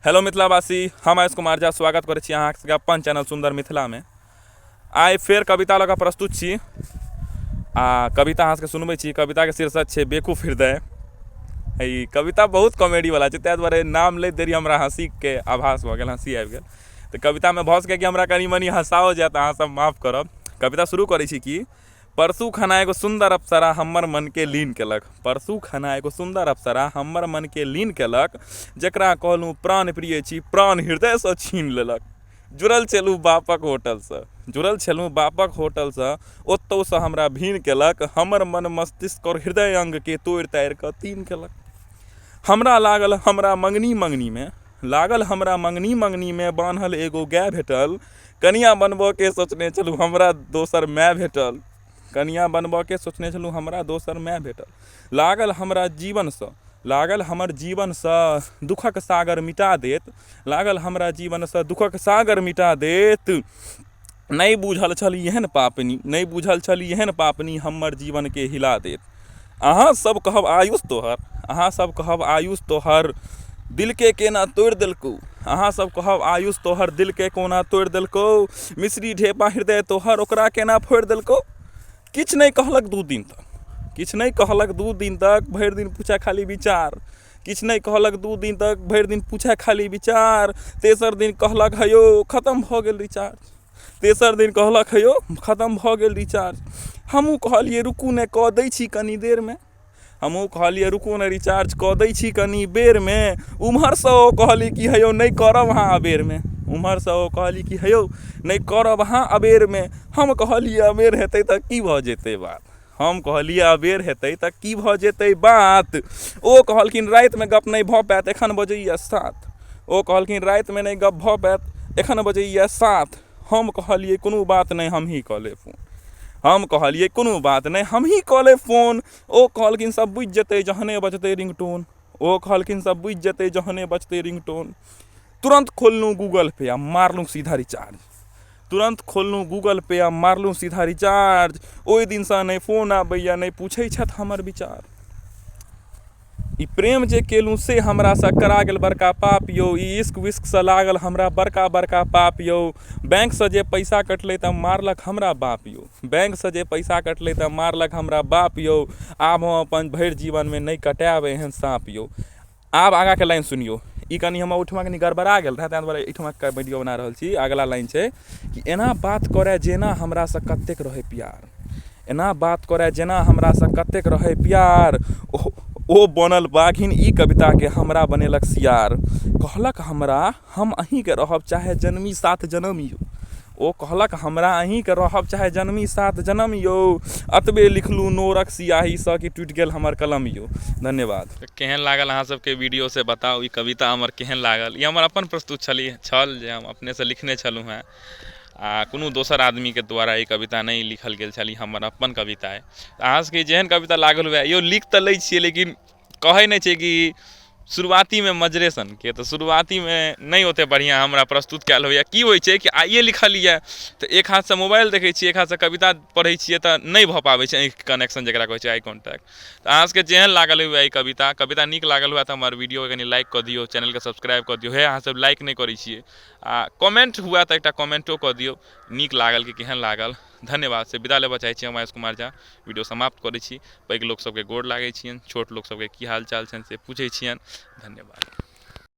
Hello मिथिलावासी, हम आयुष कुमार झा स्वागत करै छी अहाँ सबके अपन चैनल सुन्दर मिथिलामे। आइ फेर कविता लऽ कऽ प्रस्तुत छी आ कविता अहाँ सबके सुनबै छी। कविताके शीर्षक छै बेकूफ हृदय। ई कविता बहुत कॉमेडीवला छै, ताहि दुआरे नाम लैत देरी हमरा हँसीके आभास भऽ गेल, हँसी आबि गेल। तऽ कवितामे भऽ सकैए कि हमरा कनि मनि हँसाओ जायत, अहाँ सब माफ करब। कविता शुरू करै छी कि परसू खना एगो सुन्दर अप्सरा हमर मनके लीन केलक। परसू खना एगो सुन्दर अप्सरा हमर मनके लीन केलक, जकरा कहलहुँ प्राण प्रिय छी, प्राण हृदयसँ छीन लेलक। जुड़ल छलहुँ बापक होटलसँ, जुड़ल छलहुँ बापक होटलसँ, ओतहुसँ हमरा भीन केलक। हमर मन मस्तिष्क आओर हृदय अङ्गके तोड़ि ताड़ि कऽ तीन केलक। हमरा लागल हमरा मङ्गनी मङ्गनीमे, लागल हमरा मङ्गनी मङ्गनीमे बान्हल एगो गाय भेटल। कनिआ बनबऽके सोचने छलहुँ, हमरा दोसर माय भेटल। कनिआ बनबऽके सोचने छलहुँ, हमरा दोसर माय भेटल। लागल हमरा जीवनसँ, लागल हमर जीवनसँ दुःखक सागर मिटा देत। लागल हमरा जीवनसँ दुःखक सागर मिटा देत। नहि बूझल छल एहन पापनी, नहि बूझल छल एहन पापनी हमर जीवनके हिला देत। अहाँ सब कहब आयुष तोहर, अहाँ सब कहब आयुष तोहर दिलके केना तोड़ि देलकौ। अहाँ सब कहब आयुष तोहर दिलके कोना तोड़ि देलकौ। मिश्री ढेपा हृदय तोहर ओकरा केना फोड़ि देलकौ। किछु नहि कहलक 2 दिन तक, किछु नहि कहलक 2 दिन तक, भरि दिन पूछए खाली विचार। किछु नहि कहलक 2 दिन तक, भरि दिन पूछए खाली विचार। तेसर दिन कहलक हे यौ खतम भऽ गेल रिचार्ज। तेसर दिन कहलक हे यौ खतम भऽ गेल रिचार्ज। हमहूँ कहलियै रुकू ने कऽ दै छी कनी देरमे। हमहूँ कहलियै रुकू ने रिचार्ज कऽ दै छी कनी बेरमे। उम्हरसँ ओ कहली कि हे यौ नहि करब अहाँ अबेरमे। उम्हरसँ ओ कहली कि हे यौ नहि करब अहाँ अबेरमे। हम कहलियै अबेर हेतै तऽ की भऽ जेतै बात। हम कहलियै अबेर हेतै तऽ की भऽ जेतै बात। ओ कहलखिन रातिमे गप नहि भऽ पायत, एखन बजैए 7। ओ कहलखिन रातिमे नहि गप भऽ पायत, एखन बजैए 7। हम कहलियै कोनो बात नहि, हमही कऽ लेब फोन। हम कहलियै कोनो बात नहि, हमही कऽ लेब फोन। ओ कहलखिन सब बुझि जेतै जहने बजतै रिंगटोन। ओ कहलखिन सब बुझि जेतै जहने बजतै रिंगटोन। तुरन्त खोललहुँ गूगल पे आ मारलहुँ सीधा रिचार्ज। तुरन्त खोललहुँ गूगल पे आ मारलहुँ सीधा रिचार्ज। ओहि दिनसँ नहि फोन आबैए, नहि पूछै छथि हमर विचार। ई प्रेम जे केलहुँ से हमरासँ करा गेल बड़का पाप यौ। ई इश्क विश्कसँ लागल हमरा बड़का बड़का पाप यौ। बैंकसँ जे पैसा कटलै तऽ मारलक हमरा बाप यौ। बैंकसँ जे पैसा कटलै तऽ मारलक हमरा बाप यौ। आब हम अपन भरि जीवनमे नहि कटायब एहन साँप यौ। आब आगाँके लाइन सुनियौ। ई कनि हमर ओहिठमा कनि गड़बड़ा गेल रहए, ताहि दुआरे एहिठमा वीडियो बना रहल छी। अगिला लाइन छै कि एना बात करए जेना हमरासँ कतेक रहै प्यार। एना बात करए जेना हमरासँ कतेक रहै प्यार। ओ बनल बाघिन ई कविताके हमरा बनेलक सियार। कहलक हमरा हम अहीँके रहब चाहे जनमी 7 जनम यौ। ओ कहलक हमरा अहीँके रहब चाहे जनमी 7 जनम यौ। अतबे लिखलहुँ नोरक सियाहीसँ कि टूटि गेल हमर कलम यौ। धन्यवाद। तऽ केहन लागल अहाँ सबके वीडियो से बताउ। ई कविता हमर केहन लागल। ई हमर अपन प्रस्तुत छल जे हम अपनेसँ लिखने छलहुँ हेँ आ कोनो दोसर आदमीके द्वारा ई कविता नहि लिखल गेल छल। ई हमर अपन कविता अइ। तऽ अहाँ सबके जेहन कविता लागल हुए, यौ लिख तऽ लै छियै लेकिन कहै नहि छै कि शुरुआतीमे मजरे सनके, तऽ शुरुआतीमे नहि ओतेक बढ़िआँ हमरा प्रस्तुत कयल होइए। की होइ छै कि आइए लिखल यऽ तऽ एक हाथसँ मोबाइल देखै छियै, एक हाथसँ कविता पढ़ै छियै, तऽ नहि भऽ पाबै छै आँखिके कनेक्शन, जकरा कहै छै आइ कॉन्टैक्ट। तऽ अहाँ सबके जेहन लागल हुए ई कविता, कविता नीक लागल हुए तऽ हमर वीडियोके कनि लाइक कऽ दियौ, चैनलके सब्सक्राइब कऽ दियौ। हे अहाँ सब लाइक नहि करै छियै आ कमेंट हुए तऽ एकटा कमेंटो कऽ दियौ, नीक लागल कि केहन लागल। धन्यवाद से विदा लेबऽ चाहै छी। हम आयुष कुमार झा वीडियो समाप्त करै छी। पैघ लोक सबके गोर लागै छियनि, छोट लोक सबके की हाल चाल छनि से पूछै छियनि। धन्यवाद।